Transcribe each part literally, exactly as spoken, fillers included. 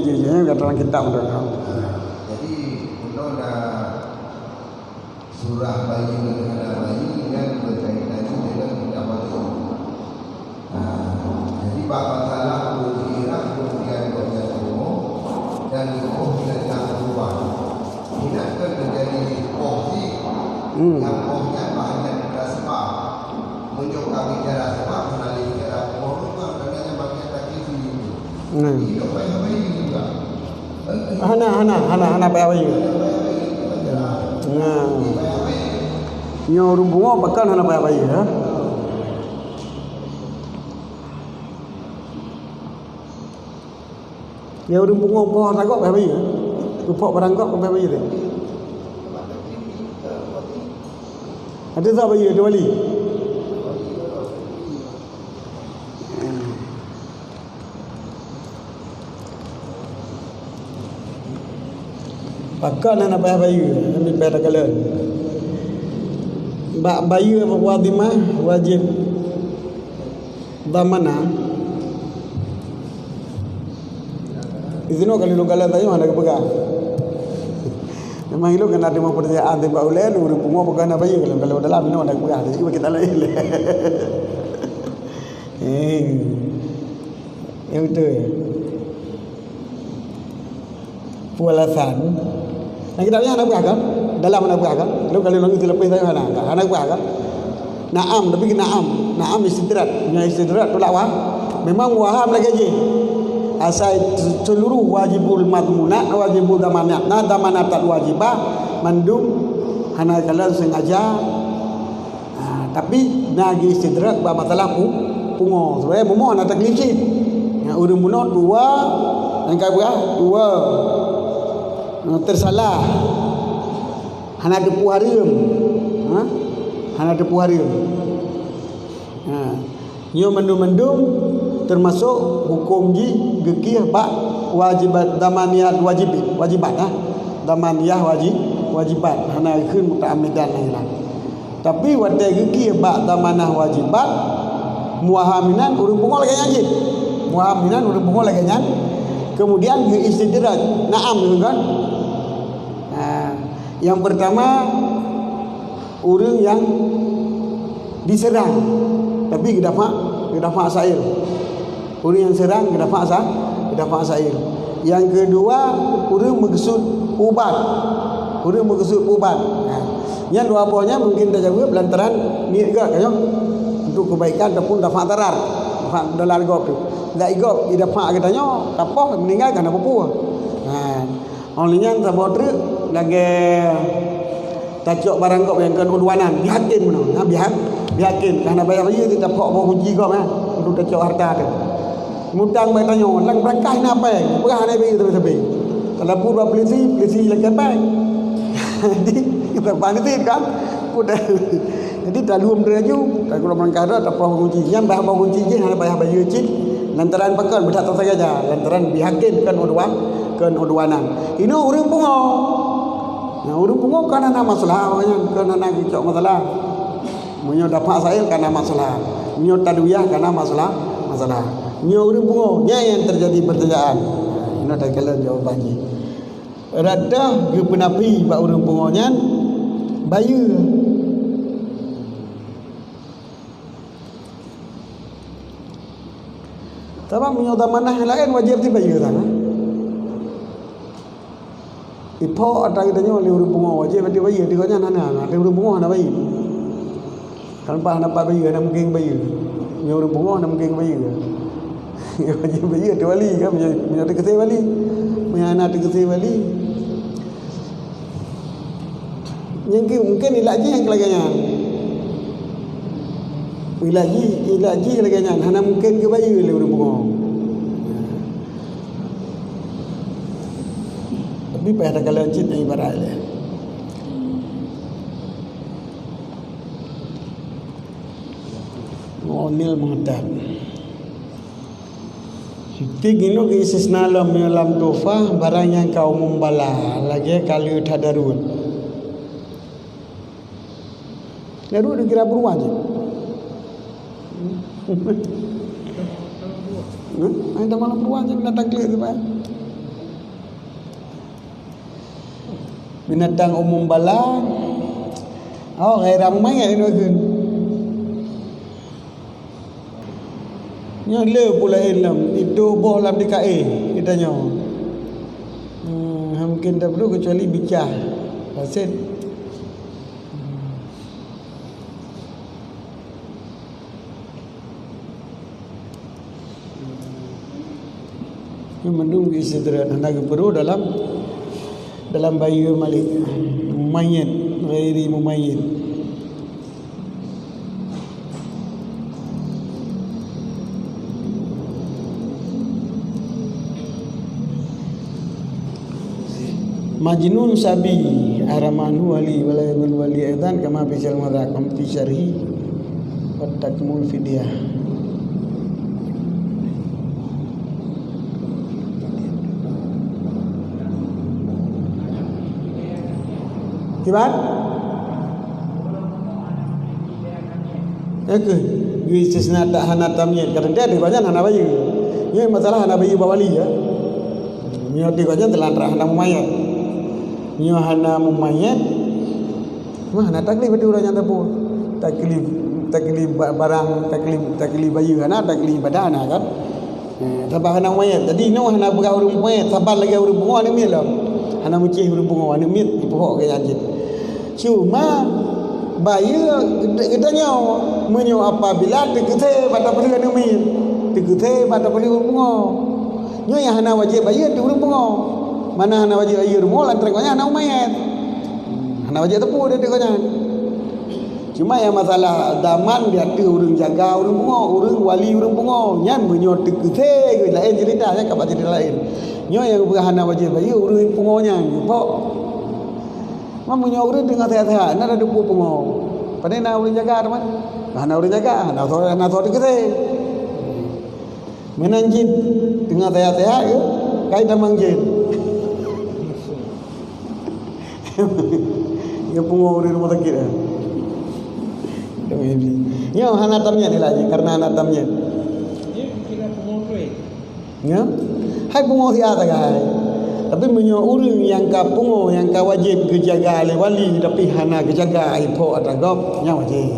Ya, kata dalam kitab tu. Jadi, bunoe na surah bayi dan hana bayi nyan berkaitan dengan kitab baru. Ha, jadi, bak masalah ureuëng irah kemudian gobnyan tuwoe dan tuwoe binatang keluar. Ingat kan terjadi poh si, Hmm. nyang poh nyan banyak bicara sebab. Meunyoe ka bicara sebab, meunalih bicara poh, memang kadang-kadang bagian takdir sendiri. Hmm. Ini dok payah bayi juga. Hana, hana, hana, hana payah bayi. Nah. Nyoe ureuëng pungo pakon hana payah bayi, ya. Ya, ureuëng pungo poh tagok payah bayi, ya. Tupok barang gok payah bayi teh. Ada tak bayi, ada wali? Pakon hana payah bayeue, hana payah takalon. Bak bayeue wadhimah wajéb dhamanah. Di sinoe kali lôn kalon tanyoe hana geupeugah. Memang ilôn keuneuk teuma peurtanyaan teuh bak ulèe, ureuëng pungo peugah hana bayeue, kalau, kalau dalam inoe hana geupeugah, jadi bagi kita lain. Eh. Ya betul. Pualasan. Nah, kita hana peugah kan? Dalam hana peugah kan? Lalu kalau lagi terlepas saya hana, hana peugah kan? Naam, tapi naam. Naam istidrak. Nya istidrak tolak wah. Memang waham lagi je. Asai seluruh wajibul madmunat, wajibul dhamanat. Nah, dhamanat tak wajibah, mandum hana kalau sengaja. Ha, tapi na geuistidrak bak masalah pu-, pungo. Sebenarnya bumoe na taklif cit. Ya, ureuëng bunoe dua, nyang ka buah dua. Ha, tersalah. Hana teupeu hareuem. Ha? Hana teupeu hareuem. Ha. Nyoe mandum-mandum teumasok huköm jih geukieh bak wajibat, dhamaniyat wajib, wajibat, ha. Dhamaniyah wajib, wajibat. Hana kheun muta'ammidan lagée nyan. Tapi watée geukieh bak dhamanah wajibat, muwahham inan ureuëng pungo lagée nyan cit. Muwahham inan ureuëng pungo lagée nyan. Kemudian geuistidraj. Naam, kan? Ha, yang pertama, ureuëng nyang diseurang, tapi geudafa, geudafa sair. Ureuëng nyang seurang geudafa sa-, geudafa sair. Yang kedua, ureuëng meukeusut ubat. Ureuëng meukeusut ubat. Nah, nyan dua boh nyan mungkin tajaweueb lantaran niet geuh ka nyoe untuk kebaikan ataupun dafa darar. Dafa darar gob tu. Dak igob, idafa geutanyoe, tapoh meuninggai ka na peue-peue. Nah, Óh lheueh nyan saboh treuk lagée tacok barang gob nyang kon udwanan, bihakém meunoe. Nah, bihak-, bihakém. Ka hana payah bayeue, tapok boh gunci gob, nah, untuk tacok harta teuh. Mutang bak tanyoe, lam beurangkah na péng, peugah hana bayeue sabe-sabe. Kalau peue bak polisi, polisi lakée péng. Jadi, kita panik kan? Udah. Jadi taleuem laju, takulom langkah droe, tapoh gunci. Nyan bah boh gunci jih hana payah bayeue cit. Lantaran pakon, beudak tasengaja. Lantaran bihakém kon udwan, kon udwanan. Inoe ureuëng pungo. Nah, ureuëng pungo kon hana masalah awaknyan, kon hana geucok masalah. Meunyoe dafa sair kon hana masalah. Meunyoe taduyah kon hana masalah, masalah. Nyoe ureuëng pungo, nyan nyang teujadi peurtanyaan. Inoe takalon jawaban jih. Rata geupeunafi bak ureuëng pungo nyan bayeue. Sabab meunyoe dhamanah nyang laén wajéb jibayeue sana. Ipok atra geutanyoe lé ureuëng pungo wajéb jibayeue, di gobnyan hana, na ureuëng pungo hana bayeue. Kan bah na pat bayeue, hana mungken bayeue. Nyoe ureuëng pungo hana mungken bayeue. Bayeue teuh wali kan, meunyoe, meunyoe teukeusé wali. Meunyoe hana teukeusé wali. Nyang keu, mungken ilat jih nyang lagée nyan. Ilat jih, ilat jih lagée nyan, hana mungken geubayeue lé ureuëng pungo. Tapi payah takalon cit nyang ibarat lé. Mu'anil muhtab. Tieb inoe geuistisna lom meunyoe lam tuhfah barang nyang ka umum bala, lagée kaleue tadarut. Darut dikira buruan cit. Hah? Ai, teuma lam buruan cit binatang kleuet tu, Pak. Binatang umum bala, oh, ghaira mumayyiz nyoe kheun. Nyoe le pula ilom, itu boh lam dikae geutanyoe. Hmm, mungkin tak perlu kecuali bicah. Basit. Nyoe mandum geuistidrak hana geupeurhu dalam, dalam bayeue malik. Mumayyiz, ghairi mumayyiz. Majnun sabi, ahraman hu wali, wala yadul wali aidan kama fi syarhi madhab, kama fi syarhi wa takmul fidyah. Kiban? Oke, istisna tak hana tamyiz. Kadang dia ada banyak hana bayeue. Nyoe masalah hana bayeue bak wali, ya. Nyoe di gobnyan teulantaran hana mumayyiz. Nyoe hana mumayyiz, mah hana taklif bagi ureueng nyang teupeu. Taklif, taklif ba-, barang, taklif, taklif bayeue hana, taklif ibadah hana kan. Eh, sabab hana mumayyiz. Jadi nyoe hana peugah ureueng mumayyiz, saban lagèe ureueng pungo aneuk miet lom. Hana meucéh ureueng pungo aneuk miet, ipeuhok keu nyan cit. Cuma bayeue geutanyoe, meunyoe apabila teukeusé bak tapeuleueh aneuk miet, teukeusé bak tapeuleueh ureueng pungo. Nyoe nyang hana wajéb bayeue di ureueng pungo. Mana hana wajéb bayeue ureueng pungo, lantaran gobnyan hana mumayyiz. Hana wajéb teupeu di gobnyan. Cuma nyang masalah daman di ateueh ureueng jaga ureueng pungo, ureueng wali ureueng pungo. Nyan meunyoe teukeusé laén cerita, nyan ka bak cerita laén. Nyoe nyang hana wajéb bayeue ureueng pungo nyan, pok. Meunyoe ureueng teungoh sehat-sehat, na ladôm pungo. Pane na ureueng jaga teuma? Hana ureueng jaga, hana soe, hana soe teukeusé. Meunan cit teungoh sehat-sehat ke? Kai tamong jén. Ya pungo ureueng rumoh sakét, eh. Nyoe hana tamyiz lagi, karena hana tamyiz. Dia kira pungo tuai. Ya? Hai pungo siat sagai. Tapi meunyoe ureueng nyang ka pungo, nyang ka wajéb geujaga lé wali, tapi hana geujaga, ipok atra gob, nyan wajéb.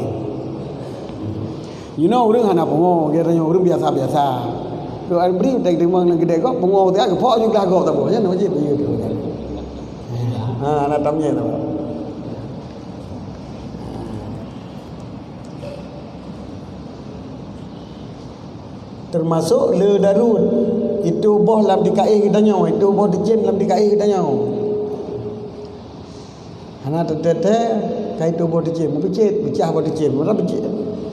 Jinoe ureueng hana pungo, geutanyoe ureueng biasa-biasa. Doa bri, tak deungo nang geude gob, pungo siat geupok ju glah gob taboh, nyan wajéb bayeue. Ha, hana tamyiz. Teumasok le darut, itu boh lam dikae geutanyoe, itu boh teucém lam dikae geutanyoe. Hana teutet-tet, kai tu boh teucém, meupeucét, peucah boh teucém. Maka peucét.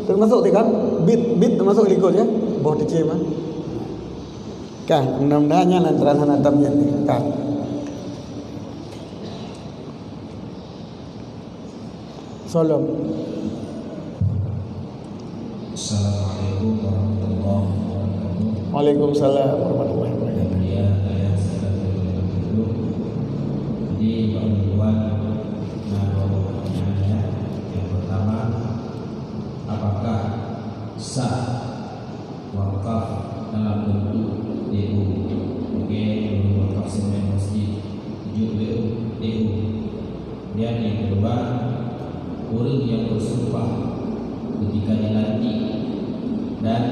Teumasok teuh kan? Bit, bit teumasok likot ya. Boh teucém ah. Kan, mudah-mudahan nyan lantaran hana tamyiz ni. Kan. Salam. Assalamualaikum warahmatullahi wabarakatuh. Waalaikumsalam warahmatullahi wabarakatuh. Ya, ya, saya. Jadi, Pak Ridwan, nah, dua buah pertanyaan, ya. Yang pertama, apakah sah wakaf dalam bentuk D U? Oke, dulu wakaf semen masjid, tujuh D U, D U. Dan yang kedua, ureueng nyang bersumpah ketika dilantik dan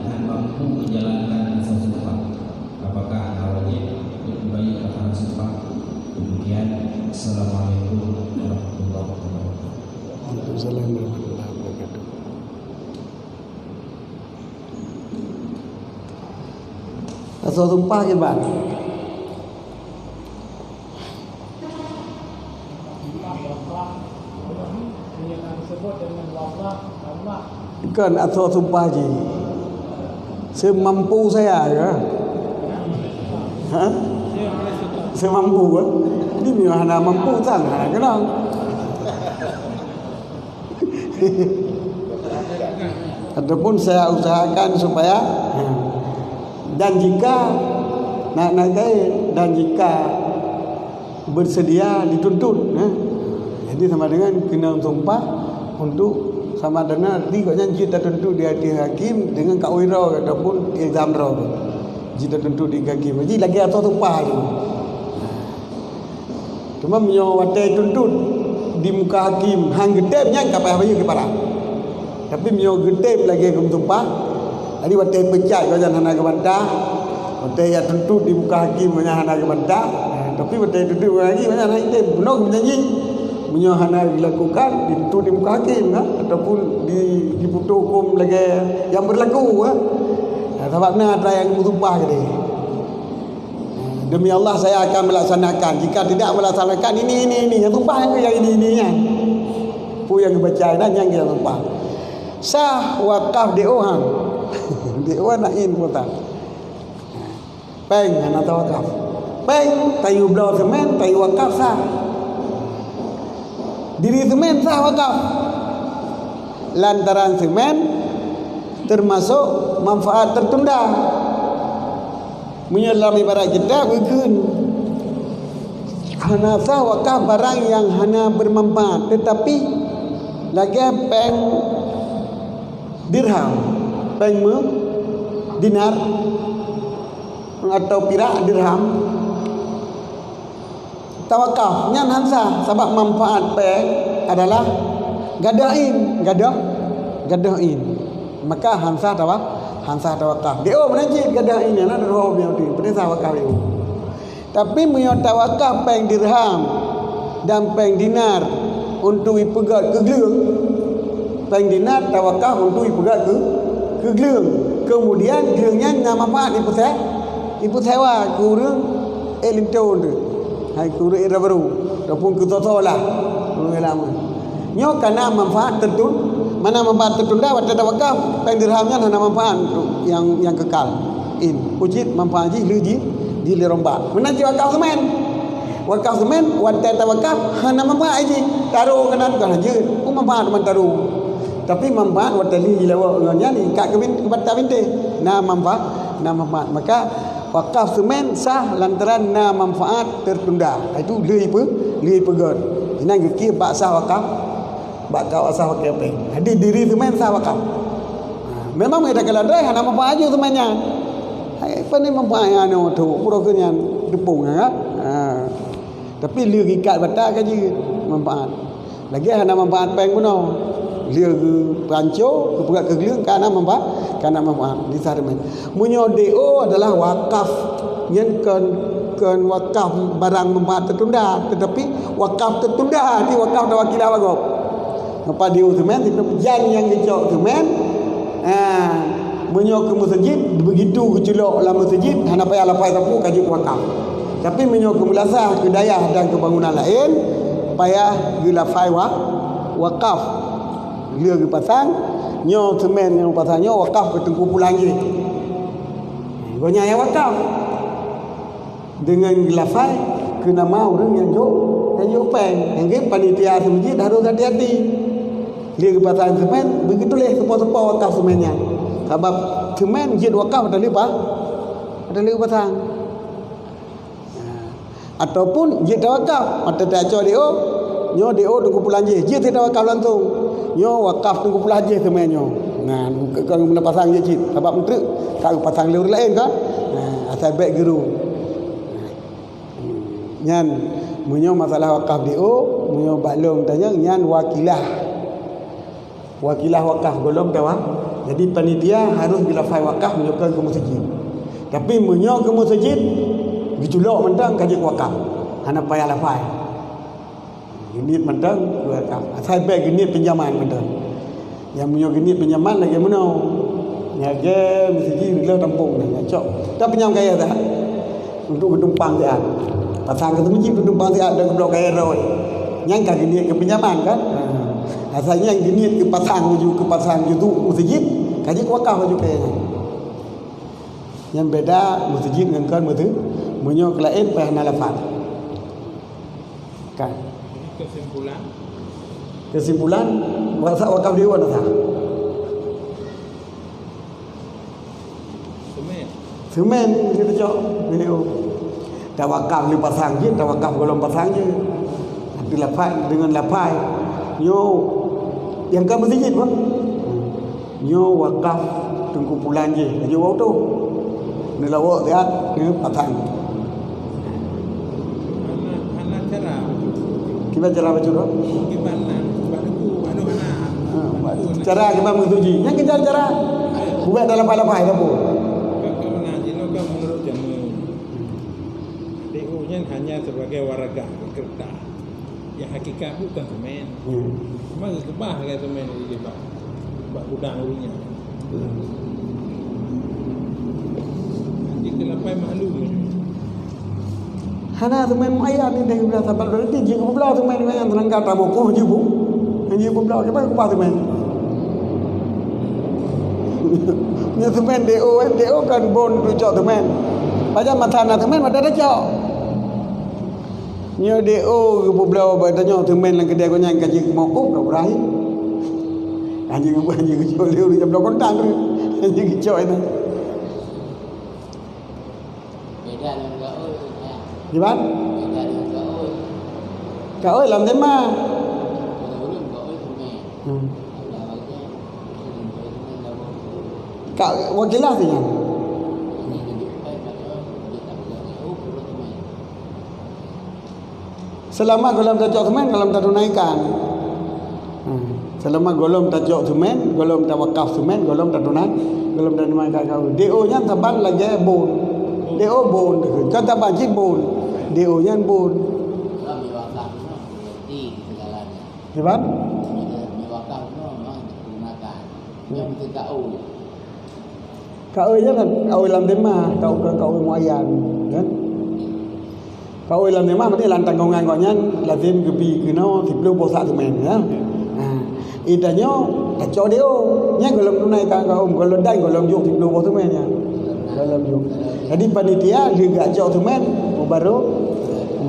hana mampu menjalankan rasa sumpah, apakah hana wajib untuk membayar kafaratus sumpah? Demikian. Assalamualaikum warahmatullahi wabarakatuh. Waalaikumsalam warahmatullahi wabarakatuh. Asoe sumpah kiban? Kon asoe sumpah jih. Seumampu saya ke? Ha? Seumampu ke? Jadi meunyoe hana mampu sang hana keunong. Ataupun saya usahakan supaya, ha. Dan jika nak, nak kaya, dan jika bersedia dituntut, ha. Jadi sama dengan kena sumpah untuk sama dengan arti gobnyan jeuet tatuntut di ateueh hakim dengan kaul droe ataupun ilzam droe. Jeuet tatuntut di hakim. Jadi lagèe asoe sumpah tu. Cuma meunyoe watée tuntut di muka hakim han geutem, nyan ka payah bayeue keupada. Tapi meunyoe geutem lagée geumeutumpah, jadi watée peucat gobnyan hana geubantah, watée jak tuntut di muka hakim gobnyan hana geubantah, tapi watée tuntut di muka hakim gobnyan hana geutem. Bunoe geujanji, meunyoe hana dilakukan, dituntut di muka hakim, kan? Ataupun di, diputoh huköm lagée nyang beurlaku, kan? Sabab na atra nyang geumeutumpah keudeh. Demi Allah, saya akan melaksanakan. Jika tidak melaksanakan ini, ini, ini, nyang tumpah nyang ini, ini, ini, nyan. Peue nyang geubaca nyan, nyang geutumpah. Sah wakaf D O han. D O na in kota. Péng hana tawakaf. Péng tayue bloe seumén, tayue wakaf sah. Diri seumén sah wakaf. Lantaran seumén teumasok manfaat tertunda. Meunyoe lam ibarat kitab geukheun, hana sah wakaf barang nyang hana beumanfaat, teutapi lagée péng dirham, péng meu dinar, atau pirak dirham, tawakaf, nyan han sah, sabab manfaat péng adalah gadôh in, gadôh, gadôh in. Maka han sah tawa-, han sah tawakaf. D O meunan cit gadôh in, na roh biang tu, peue sah wakaf D O. Tapi meunyoe tawakaf péng dirham dan péng dinar untuk ipeugét keu gleueng, péng dinar tawakaf untuk ipeugét keu, keu gleueng. Kemudian gleueng nyan na manfaat ipeusé-, ipeusewa keu ureuëng ék linto tu. Hai keu ureuëng ék rabaru ataupun keu soe-soe lah. Ureuëng ék lama. Nyoe kana manfaat tertun-, mana manfaat tertunda, watée tawakaf, péng dirham nyan hana manfaat untuk nyang, nyang kekal. In, ucit manfaat jih lé ji, ji lé rombak. Meunan cit wakaf seumén. Wakaf seumén, watée tawakaf, hana manfaat jih. Taro keunan bukan hanjeuet. Peue manfaat teuma taro. Tapi manfaat watée lé jilawok ngon nyan, ikat keu bin-, keu bata bintéh. Na manfaat, na manfaat. Maka wakaf seumén sah lantaran na manfaat tertunda. Itu lé ipe-, lé ipeugét. Inan geukir bak sah wakaf, bak ka sah wakaf péng. Jadi diri seumén sah wakaf. Ha, memang meunyoe takalon droe hana manfaat ju seumén nyan. Hai, pane manfaat nyan nyoe tu, uroe keu nyan teupeue nyan, kan? Ha. Tapi lé geuikat bata ka jeuet manfaat. Lagée hana manfaat péng bunoe. Lé geupanco, geupeugét keu gleueng, ka na manfaat, ka na manfaat. Di sah seumén. Meunyoe D O adalah wakaf, nyan kon, kon wakaf barang manfaat tertunda, tetapi wakaf tertunda, di wakaf tawakilah bagob. Napa D O seumén, sipeue jan nyang geucok seumén. Ha, meunyoe keu meuseujid, begitu geuculok lam meuseujid, hana payah lafai sapeue ka jeuet wakaf. Tapi meunyoe keu meulasah, keu dayah dan keu bangunan laén, payah geulafai wa-, wakaf. Lé geupasang, nyoe seumén nyang pasang nyoe wakaf keu Teungku Pulan jih. Gobnyan nyang wakaf. Deungon geulafai keu nama ureuëng nyang jok, nyang jok péng. Nyang gét panitia seumeujid harôh hati-hati. Lé geupasang seumén, beugeutuléh seupôt-seupôt wakaf seumén nyan. Sabab seumén jeuet wakaf ata lé pa-, ata lé geupasang. Nah, ataupun jeuet tawakaf, mata tacok D O, nyoe D O Teungku Pulan jih, jeuet tawakaf langsung. Nyoe wakaf Teungku Pulan jih seumén nyoe. Nah, kon geupeupasang jih cit, sabab meutreuk ka geupasang lé ureuëng laén kan. Nah, asai bék geuru. Nyan, meunyoe masalah wakaf D O, meunyoe bak lôn tanyong, nyan wakilah. Wakilah wakaf gohlom tawa. Jadi panitia harôh geulafai wakaf meunyoe kon keu meuseujid. Tapi meunyoe keu meuseujid, geuculok mantong ka jeuet wakaf. Hana payah lafai. Geuniet mantong keu wakaf. Asai bék geuniet pinjaman mantong. Nyang meunyoe geuniet pinjaman lagée meunoe. Lagée meuseujid rila tampông nyan, cok. Tapi pinjam kayée that. Untuk geutumpang siat. Pasang keu meuseujid geutumpang siat dan geubloe kayée droe. Nyan ka geuniet keu pinjaman kan? Ha. Asai nyan geuniet keu pasang laju, keu pasang laju tu meuseujid, ka jeuet wakaf laju kayée nyan. Nyan beda meuseujid ngon kon meuseujid. Meunyoe keu laén payah na lafaz. Kan? Jadi kesimpulan? Kesimpulan, wakaf, wakaf dewan sah. Semen. Semen, kita cok video. Tawakaf ni pasang je, tawakaf golom pasang je. Tapi lapai, dengan lapai. Yo, yang kamu sijit, Pak? Nyoe wakaf Teungku Pulan jih, laju wau tu. Neulawok siat, neupasang. Hana, hana cara. Kiban cara bacut droe? Kiban nan, kiban aku, anu hana. Ha, cara kiban meutuji. Nyang kejar cara. Buat dalam pai-pai sapeue? Ka, ka meunan, jinoe ka menurut jameun. D O nyan hanya sebagai waragah, kertas. Yang hakikat bukan semen. Hmm. Cuma geubah lagèe semen di bak, bak gudang ureueng nyan. Hmm. Jadi keulampai maklum. Hana semen muayyan ni dah geublah saban, berarti jih geublah semen muayyan, sedangkan tamu ku jih bu. Jih geublah, siapa geubah semen? Nyoe semen D O, eh, D O kan bon tu cok semen. Pajan masa na semen, masa dah cok. Nyoe D O geubloe bak tanyoe teumèn lam keudè gobnyan ka jeuet meuqof ka beureulahé. Anjing, anjing geucok lé ureueng jam dua kontan tu. Anjing geucok itu. Beda dengan gaul, ya. Gimana? Beda dengan gaul. Gaul lam tema. Kalau ulun gaul teumèn. Hmm. Ada lagi, ulun gaul teumèn dah gaul. Ka wakilah tu nyan. Ini jadi bukan pada dia tak boleh gaul, gaul teumèn. Seulama gohlom tacok seumén, gohlom tatunaikan. Hmm. Seulama gohlom tacok seumén, gohlom tawakaf seumén, gohlom tatunai-, gohlom tatunaikan kaul. D O nyan saban lagèe bon. D O bon, kan saban cit bon. D O nyan bon. Saban? Kaul nyan kan, kaul lam dimah, kaul, kaul muayyan, kan? Kaul lam dimah, berarti lam tanggongan gobnyan lazem geubi keunoe siplôh boh sak seumén, ya. Ha. Ida nyoe tacok D O, nyan gohlom tunai ka kaul, gohlom dan gohlom jok siplôh boh seumén, ya. Gohlom jok. Jadi panitia lheueh geucok seumén, baru,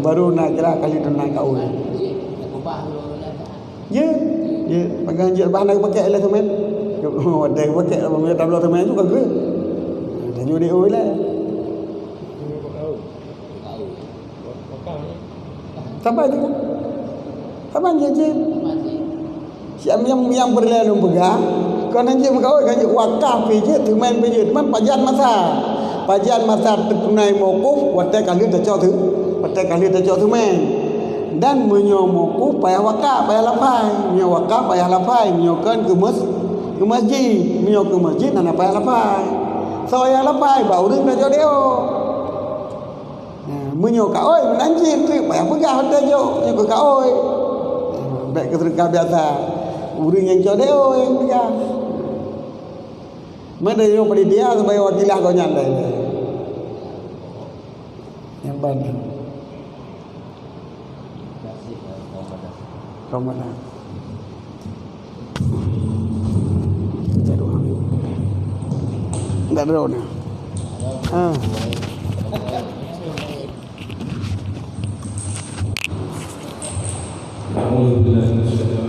baru na geura kali tunai kaul. Jeuet, jeuet. Pakai jeuet bah na geupakèk lé seumén. Watèe geupakèk, meunyoe tabloe seumén tu ka geuh. Tanyoe D O lé. Saban tu kan? Saban jeuet, jeuet. Siap nyang, nyang peureulèe lôn peugah, kon hanjeuet meugaul, hanjeuet wakaf pih jeuet, seumén pih jeuet. Teuma pajan masa. Pajan masa teutunai mauquf, watèe ka lheueh tacok seu-, watèe ka lheueh tacok seumén. Dan meunyoe mauquf payah wakaf, payah lafai. Meunyoe wakaf payah lafai, meunyoe kon keu mes-, keu masjid. Meunyoe keu masjid hana payah lafai. Soe nyang lafai? Bak ureueng tacok D O. Nah, meunyoe kaôi, meunan cit treuk payah peugah watèe jok, nyoe keu kaôi. Bèk keu seudeukah biasa. Ureueng nyang cok D O nyang peugah. Meunyoe panitia supaya wakilah gobnyan dai. Nyang ban. Ramadan. Tak ada orang. Ha. أعوذ بالله من الشيطان